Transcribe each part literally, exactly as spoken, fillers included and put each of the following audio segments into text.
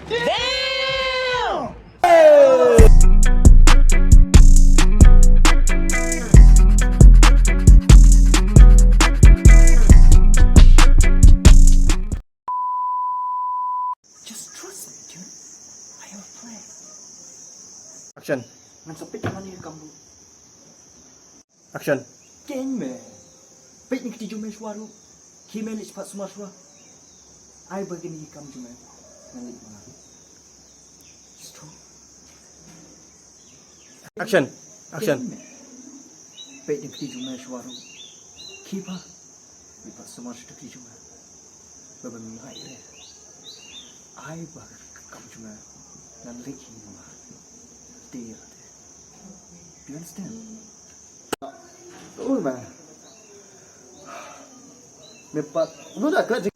Damn! Just trust me, dude. I have a plan. Action. Ngan sa peit ïa mano ïa kam ruh. Action. Keiñ me. Peit ïa kti jong me shuwa ruh. Khie me leit shaphang sumar shuwa. Ai ba kine ki kam jong me ngan leit ma nga. Just trust. Action. Action. Keiñ me. Peit ïa kti jong me shuwa ruh. Khie ba Wi pat sumar sha ki jong nga. Ba ban ngai re. Ai ba ka kam jong nga. Ngan leh hi ma. Te ra te. Do you understand? Ul ma. Me pat. Lu da kret.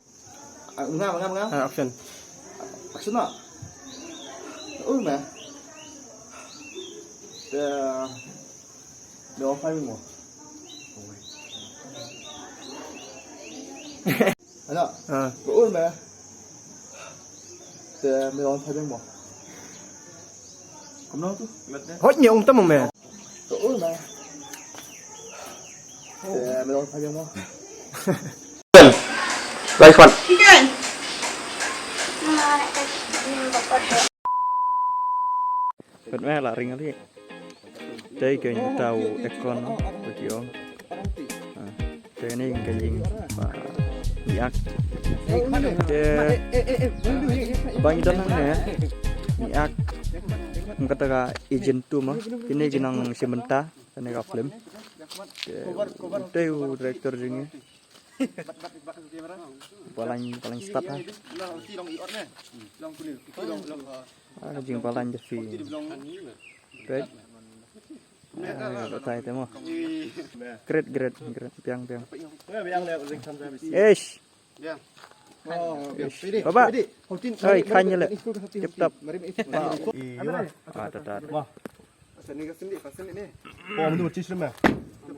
Ngam ngam ngam. Ah, action. Action na. Ul ma. Te. Me ong phai mo. Ana. Ah. Ko ul me. Te me ong phai mo. Kumno tu? Hot ni ong tam me. Ko ul me. Te me ong phai mo. Lai khwan. Pynban la ring ali. Te kane ka tau aircon, no? Te ki ong. Ah, te kane ka ïing ba ngi ak. Te ba ngi don hangne ngi ak. Kata ka agent tu ma. Kine ki nongshim bynta kane ka film. Te, te u director jong ngi. Palang, palang start ha. Ah, jingpalang jong phi. Great. Ah, tai te mo. Great, great, great. Biang, biang. Eish. Eish. Baba. Oi, khanya le. Tip top. Ah, ta, ta. Sa ni ka sendiri, ka sendiri ni. Oh, menu cheese rumah.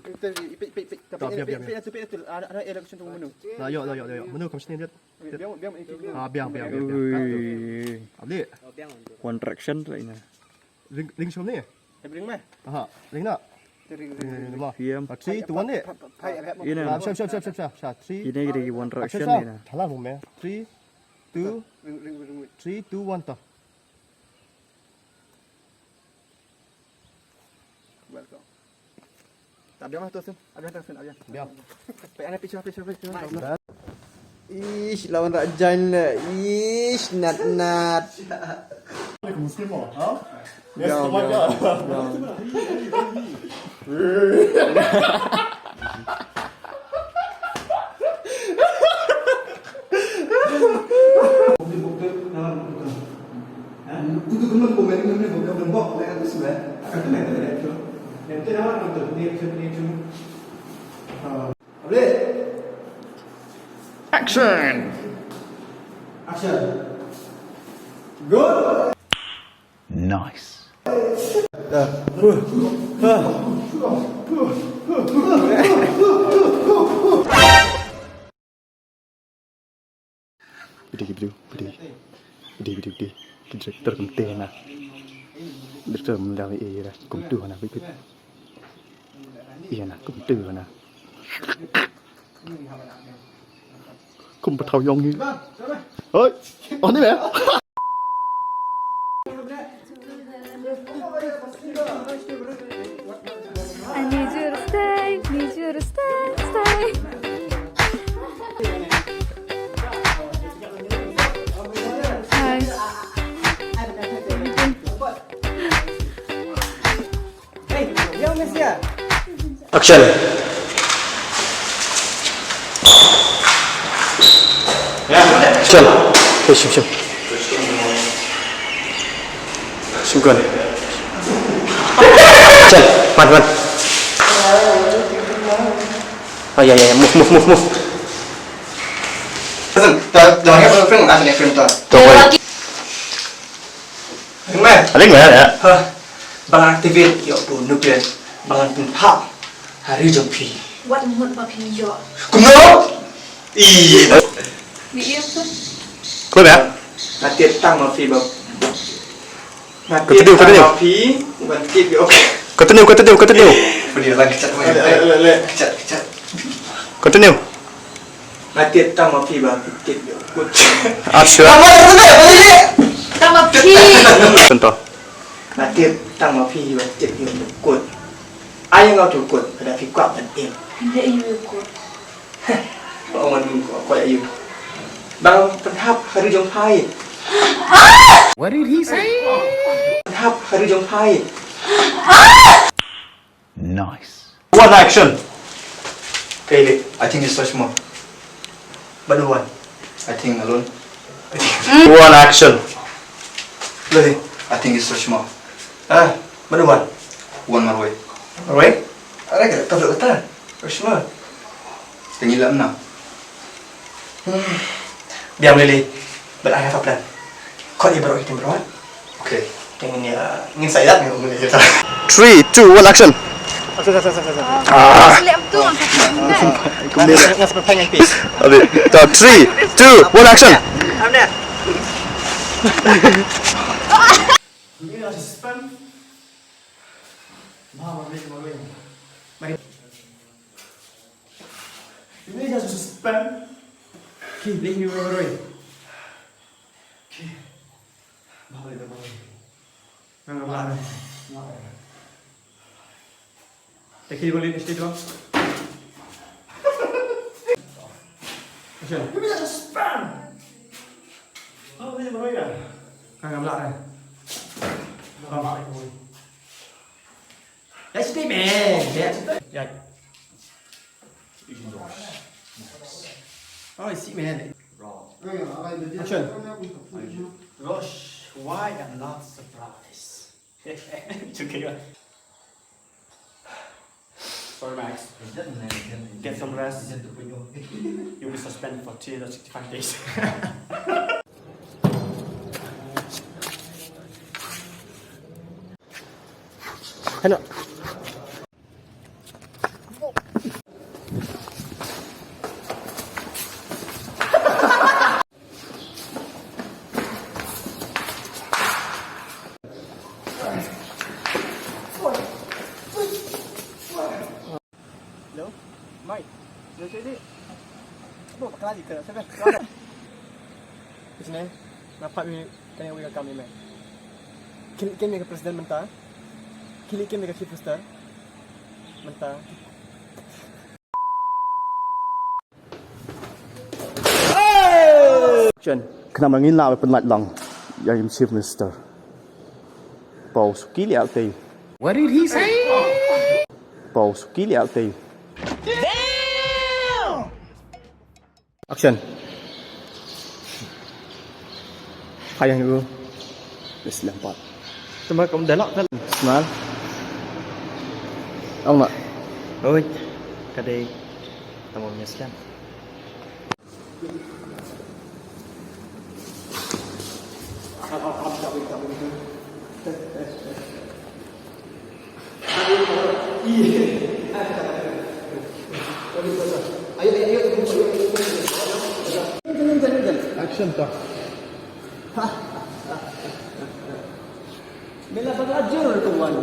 Kita ipit, ipit, ipit. Tapi ipit, ipit, ipit, ipit. Ada, ada election tu menu. Nah, yo, yo, yo, yo. Menu kam sini lihat. Biang, biang, biang. Ah, biang, biang, biang, biang. Ui. Abdi. One Direction tu ini. Ring, ring sini. Ring mah. Aha, ring nak. Ring, ring, ring. Ring, ring, ring. P M. Ah, three, two, one ni. Ina. Ah, siap, siap, siap, siap, siap, siap. Three. Ini jadi One Direction ni. Three, two, ring, ring, ring, ring. Three, two, one, ta. Welcome. Abiang tu sen, abiang tu sen, abiang. Abiang. Pe ana picture, picture, picture. Ish, lawan Rajan le. Ish, nat nat. Muslim mo, ha? Yes, biang, biang, biang. Action. Action. Good. Nice. Bidi, bidi, bidi. Bidi, bidi, bidi. Ki director kumte na. Director mendang e ra kumtu na bidi. Iya na kumtu na. Kum patau yong ni. Oi. Oh ni meh. I need you to stay, need you to stay, stay. Hi. Action. Action. Hey, shim, shim. Shim, go on. Action. Man, man. Oh, yeah, yeah, yeah. Move, move, move, move. Listen, the, the, the, the, the, the, the, the, Aling meh, ya. Ha. Ba nga activate ïa u nuclear ba ngan pynphah ha ri jong phi. Wat mut ba phi ïoh. Kumno? Ih. Ni ïa pun. Koi ba? Nga tied tang ma phi ba. Nga tied Continue, tang continue. ma phi ban tied ïa u. Continue, continue, continue. Boleh lang kejap, boleh. Leh, leh, leh, leh. Kejap, kejap. Continue. Nga tied tang ma phi ba phi tied ïa u kut. Action. Tang ma phi. Contoh. Nga tied tang ma phi ba tied ïa u kut. Ai nga u kut, lada phi kwah ban im. Leh ïa u kut. Ba ong ngan kwah ïa u. Ba pynhap ha ri jong phi. What did he say? Pynhap ha ri jong phi. Nice. One action. Kei leh, I think it's Rashma. Bad u wan, I think alone. One action. Leh, I think it's Rashma. Ah, bad u wan. Wan marwei. Marwei? Are ka, ka dok kata. Rashma. Te ngi lap na. Hmm. Biang lili. But I have a plan. Khot ïa baroh ïa ki team baroh. Okay. Te ngin ïa, ngin sa ïa lap ïa u lili. Three, two, one, action. Action, action, action, action. Ah. Select tu, angkat angkat. Ngan, ngan, ngan sampai ngan pis. Abi, ta, three, two, one, action. I'm there. Ini dah suspend. Mari. Ini dah suspend. Ki, leh ni, mari. Ki. Balik, balik. Nang, nang, nang. Te ki boleh ni stage bang. Action. Ini dah suspend. Balik, balik. Nang, nang, nang. Balik, balik. That's the man. Yeah. Yeah. Oh, I see, man. Wrong. Action. Rosh, why I'm not surprised? It's okay. Sorry, Max. Get some rest. You'll be suspended for three hundred sixty-five days. Hello. Hello? Mai. Hello, sini. Aduh, bakal lagi ke? Siapa? Sini. Nampak ni, kan yang wika kami, meh. Kini, kini ke presiden mentah. Kini, kini ke chief minister mentah. Action. Khnang ba ngin lah ban pynlait lang ïa u Chief Minister. Paw suki liau tei. What did he say? Paw suki liau tei. Action. Hai yang u. Wis lem pat. Tuma kum delok kan. Smile. Ong nak. Oi. Kadai. Tama menyesal. Action, tak. Mela bagajur tu wan.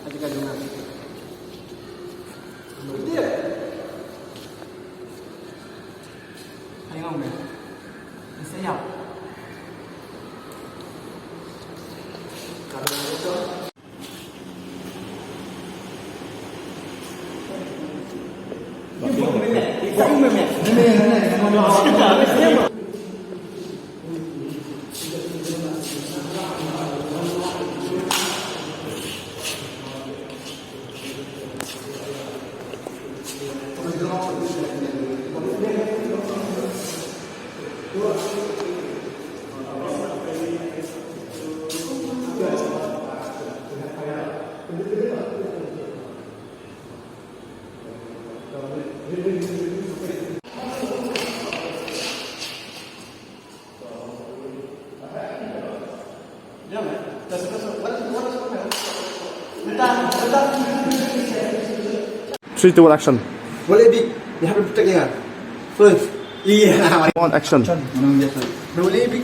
Aja ka dengar. Dia. Ayo, men. Saya. Kalau itu. Three, two, one, action. Boleh big, you have to protect here. First. Iya. One, action. Boleh big.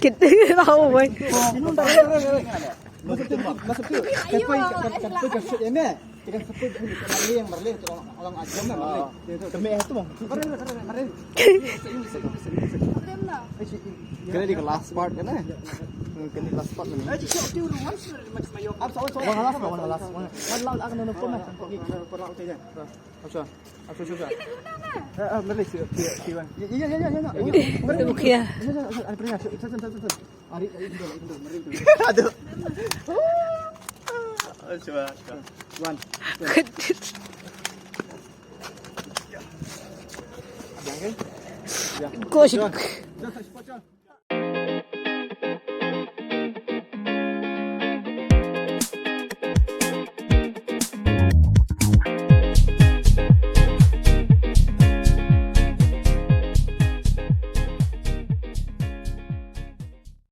Kita tahu, boy. Kane dei ka last part kane. Kane dei last part kane. One last, one last, one last. One last, one last. Acha, acha, acha. Eh, eh, mari, si, si, si, Wan. Ya, ya, ya, ya, ya, ya. Mari, mari. Ya, ya, ya, ya, ya. Ari, ari, dulu, dulu, mari, dulu. Aduh. Oh, cuba, cuba. One. Jangan. Ya. Gosip. Cuba.